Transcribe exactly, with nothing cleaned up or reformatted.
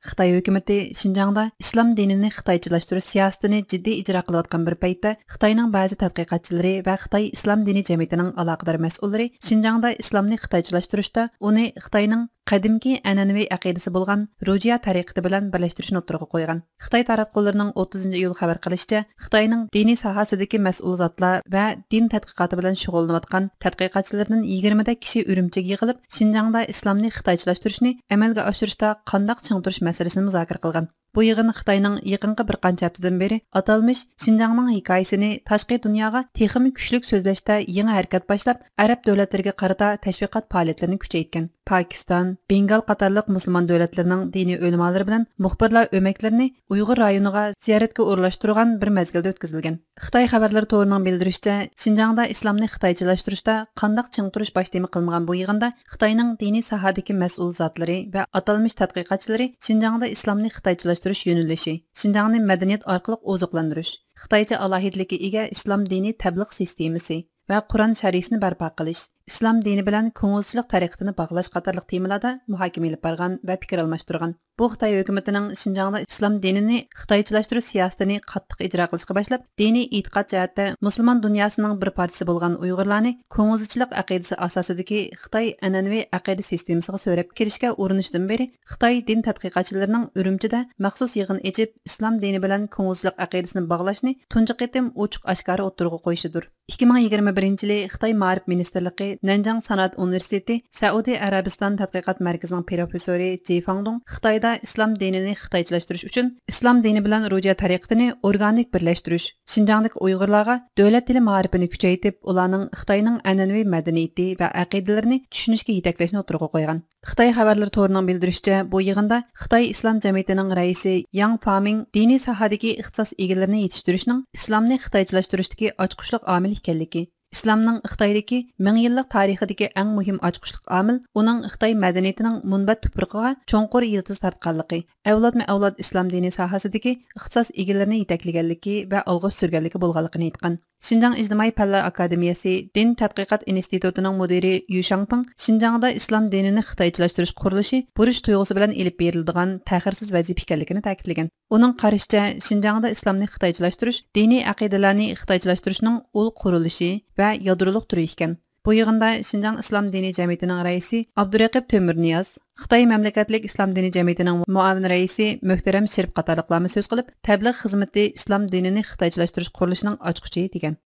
خىتاي ھۆكۈمىتى شىنجاڭدا ئىسلام دىنىنى خىتايچىلاشتۇرۇش سىياسىتىنى جىددىي ئىجرا قىلىۋاتقان بىر پەيتتە، خىتاينىڭ بەزى تەتقىقاتچىلىرى ۋە خىتاي ئىسلام دىنى جەمئىيىتىنىڭ ئالاقىدار مەسئۇللىرى شىنجاڭدا ئىسلامنى خىتايچىلاشتۇرۇشتا ئۇنى خىتاينىڭ قەدىمكى ئەنئەنىۋى ئەقىدىسى بولغان رۇجيا تەرىقىتى بىلەن بىرلەشتۈرۈشنى ئوتتۇرىغا قويغان. خىتاي تاراتقۇلىرىنىڭ ئوتتۇزىنچى ئىيۇل خەۋەر قىلىشىچە، خىتاينىڭ دىنىي ساھەسىدىكى مەسئۇل زاتلار ۋە دىن تەتقىقاتى بىلەن شۇغۇللىنىۋاتقان تەتقىقاتچىلىرىدىن يىگىرمىدەك كىشى ئۈرۈمچىگە يىغىلىپ، شىنجاڭدا ئىسلامنى خىتايچىلاشتۇرۇشنى ئەمەلگە ئاشۇرۇشتا قانداق چىڭ تۇرۇش مەسىلىسىنى مۇزاكىرە قىلغان. بۇ يىغىن خىتاينىڭ يېقىنقى بىر قانچە ھەپتىدىن بېرى ئاتالمىش شىنجاڭنىڭ ھېكايىسىنى تاشقى دۇنياغا تېخىمۇ كۈچلۈك سۆزلەشتە يېڭى ھەرىكەت باشلاپ، ئەرەب دۆلەتلىرىگە قارىتا تەشۋىقات پائالىيەتلىرىنى كۈچەيتكەن. پاكىستان، بېنگال قاتارلىق مۇسۇلمان دۆلەتلىرىنىڭ دىنىي ئۆلىمالىرى بىلەن مۇخبىرلار ئۆمەكلىرىنى ئۇيغۇر رايونىغا زىيارەتكە ئورۇنلاشتۇرغان بىر مەزگىلدە ئۆتكۈزۈلگەن. خىتاي خەۋەرلىرى تورىنىڭ بىلدۈرۈشىچە، شىنجاڭدا ئىسلامنى خىتايچىلاشتۇرۇشتا قانداق چىڭ تۇرۇش باش تېما قىلىنغان بۇ يىغىندا خىتاينىڭ دىنىي ساھەدىكى مەسئۇل زاتلىرى ۋە ئاتالمىش تەتقىقاتچىلىرى شىنجاڭدا ئىسلامنى خىتايچىلاشتۇرۇش يۆنىلىشى، شىنجاڭنى مەدەنىيەت ئارقىلىق ئوزۇقلاندۇرۇش، خىتايچە ئالاھىدىلىككە ئىگە ئىسلام دىنىي تەبلىغ سىستېمىسى ۋە قۇرئان شەرىئىسىنى بەرپا قىلىش، ئىسلام دىنى بىلەن كۆڭۈلسىزلىك تەرىقىتىنى باغلاش قاتارلىق تېمىلاردا مۇھاكىمە ئېلىپ بارغان ۋە پىكىر ئالماشتۇرغان. بۇ خىتاي ھۆكۈمىتىنىڭ شىنجاڭدا ئىسلام دىنىنى خىتايچىلاشتۇرۇش سىياسىتىنى قاتتىق ئىجرا قىلىشقا باشلاپ، دىنىي ئېتىقاد جەھەتتە مۇسۇلمان دۇنياسىنىڭ بىر پارچىسى بولغان ئۇيغۇرلارنى كوڭزىچىلىق ئەقىدىسى ئاساسىدىكى خىتاي ئەنئەنىۋى ئەقىدە سىستېمىسىغا سۆرەپ كىرىشكە ئۇرۇنۇشتىن بېرى، خىتاي دىن تەتقىقاتچىلىرىنىڭ ئۈرۈمچىدە مەخسۇس يىغىن ئېچىپ، ئىسلام دىنى بىلەن كوڭزىچىلىق ئەقىدىسىنى باغلاشنى تۇنجى قېتىم ئوچۇق ئاشكارا ئوتتۇرىغا قويۇشىدۇر. ئىككى مىڭ يىگىرمە بىرىنچى يىلى خىتاي مائارىپ مىنىستىرلىقى نەنجىڭ سانائەت ئۇنىۋېرسىتېتى سەئۇدى ئەرەبىستان تەتقىقات مەركىزىنىڭ پروفېسسورى جى فاڭدۇڭ خىتايدا ئىسلام دىنىنى خىتايچىلاشتۇرۇش ئۈچۈن ئىسلام دىنى بىلەن رۇجيا تەرىقىتىنى ئورگانىك بىرلەشتۈرۈش، شىنجاڭدىكى ئۇيغۇرلارغا دۆلەت تىلى مائارىپىنى كۈچەيتىپ، ئۇلارنىڭ خىتاينىڭ ئەنئەنىۋى مەدەنىيىتى ۋە ئەقىدىلىرىنى چۈشىنىشكە يېتەكلەشنى ئوتتۇرىغا قويغان. خىتاي خەۋەرلىرى تورىنىڭ بىلدۈرۈشىچە، بۇ يىغىندا خىتاي ئىسلام جەمئىيىتىنىڭ رەئىسى ياڭ فامىڭ دىنىي ساھەدىكى ئىختىساس ئىگىلىرىنى يېتىشتۈرۈشنىڭ ئىسلامنى خىتايچىلاشتۇرۇشتىكى ئاچقۇچلۇق ئامىل ئىكەنلىكى، ئىسلامنىڭ خىتايدىكى مىڭ يىللىق تارىخىدىكى ئەڭ مۇھىم ئاچقۇچلۇق ئامىل ئۇنىڭ خىتاي مەدەنىيىتىنىڭ مۇنبەت تۇپرىقىغا چوڭقۇر يىلتىز تارتقانلىقى، ئەۋلادمۇ ئەۋلاد ئىسلام دىنى ساھەسىدىكى ئىختىساس ئىگىلىرىنى يېتەكلىگەنلىكى ۋە ئالغا سۈرگەنلىكى بولغانلىقىنى ئېيتقان. شىنجاڭ ئىجتىمائىي پەنلەر ئاكادېمىيەسى دىن تەتقىقات ئىنستىتۇتىنىڭ مۇدىرى يۈ شاڭپىڭ شىنجاڭدا ئىسلام دىنىنى خىتايچىلاشتۇرۇش قۇرۇلۇشى بۇرچ تۇيغۇسى بىلەن ئېلىپ بېرىلىدىغان تەخىرسىز ۋەزىپە ئىكەنلىكىنى تەكىتلىگەن. ئۇنىڭ قارىشىچە، شىنجاڭدا ئىسلامنى خىتايچىلاشتۇرۇش دىنىي ئەقىدىلەرنى خىتايچىلاشتۇرۇشنىڭ ئۇل قۇرۇلۇشى ۋە يادرولۇق تۈرى ئىكەن. بۇ يىغىندا شىنجاڭ ئىسلام دىنىي جەمئىيىتىنىڭ رەئىسى ئابدۇرەقىپ تۆمۈرنىياز، خىتاي مەملىكەتلىك ئىسلام دىنىي جەمئىيىتىنىڭ مۇئاۋىن رەئىسى مۆھتەرەم شېرىپ قاتارلىقلارمۇ سۆز قىلىپ، تەبلىغ خىزمىتى ئىسلام دىنىنى خىتايچىلاشتۇرۇش قۇرۇلۇشىنىڭ ئاچقۇچى دېگەن.